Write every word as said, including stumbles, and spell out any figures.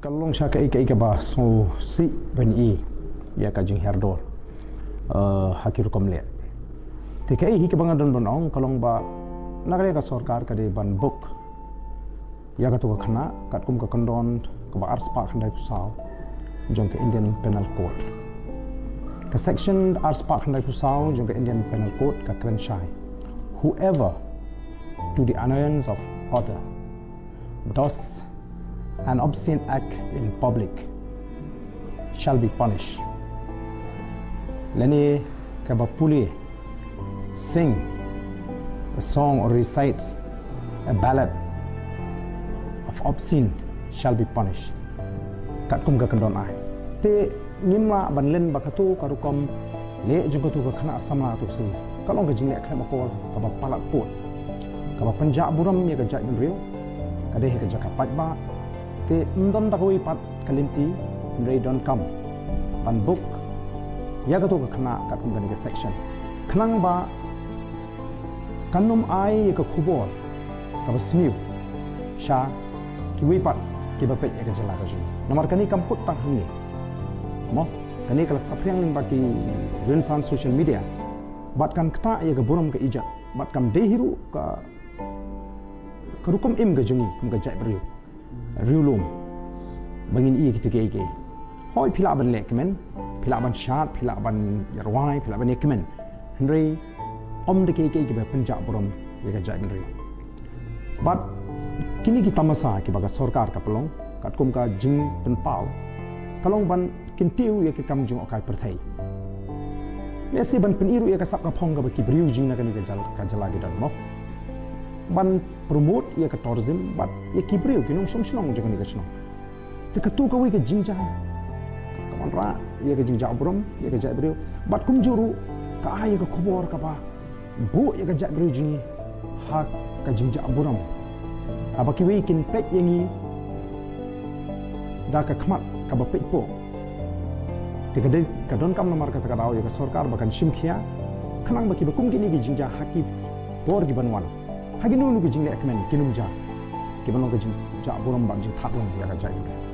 Ka long sha kaei kaei kaba sngewsih ban ïohi ïa ka jinghiar dor, eh, ha ki rukom leh. Te kaei hi kaba nga don ban ong ka long ba na ka liang ka sorkar ka dei ban book ïa kato ka khynnah katkum ka kyndon kaba arspah khyndaiphew saw jong ka Indian Penal Code. Ka section arspah khyndaiphew saw jong ka Indian Penal Code ka kren shai: "Whoever, to the annoyance of other, does an obscene act in public shall be punished." Lane kaba pule, sing a song or recite a ballad of obscene shall be punished. Katkum ka kyndon ai. Te ngim lah ban len ba kato ka rukom leh jong kato ka khynnah samla tu si ka long ka jingleh khlem akor kaba palat pud, kaba pynjah burom ïa ka jaitbynriew, ka dei ha ka jaka paidbah. Te ym don da kawei pat ka lynti, hynrei donkam ban book ïa kato ka khynnah katkum kane ka section, khnang ba kan ym ai ïa ka khubor kaba sniew sha kiwei pat kiba peit ïa ka jylla ka jong ngi. Namar kane kam kut tang hangne, mo, kane ka la saphriang lyngba ki rynsan social media, bad kan ktah ïa ka burom ka ijat, bad kam dei hi ruh ka, ka rukom im ka jong ngi kum ka jaitbynriew riewlum ba ngin ïohi kito kiei kiei. Hooid, phi lah ban leh kmen, phi lah ban shad, phi lah ban ïarwai, phi lah ban ïa kmen, hynrei ym da kiei kiei kiba pynjah burom ïa ka jaitbynriew. Bad kine ki tamasa kiba ka sorkar ka pynlong katkum ka jingpynpaw ka long ban kyntiew ïa ki kam jngohkai pyrthei. Lehse ban pyni ruh ïa ka sap ka phong kaba ki briew jong ngi na kane ka jyl-, ka jylla ki don, mo, ban promote ïa ka tourism bad ïa ki briew ki nongshong shnong jong kane ka shnong. Te kato kawei ka jingjia ka wanrah ïa ka jingjah burom ïa ka jaitbynriew, bad kumjuh ruh ka ai ïa ka khubor kaba buh ïa ka jaitbynriew jong ngi ha ka jingjah burom, haba kiwei kin peit ïa ngi da ka khmat kaba peit poh. Te ka dei, ka donkam namar kata ka daw ïa ka sorkar ba kan shim khia, khnang ba kiba kum kine ki jingjia ha ki por ki ban wan, ha kino kino ki jingleh kmen kin ym jia, kiban long ka jingjah burom bad jingthad long ïa ka jaitbynriew.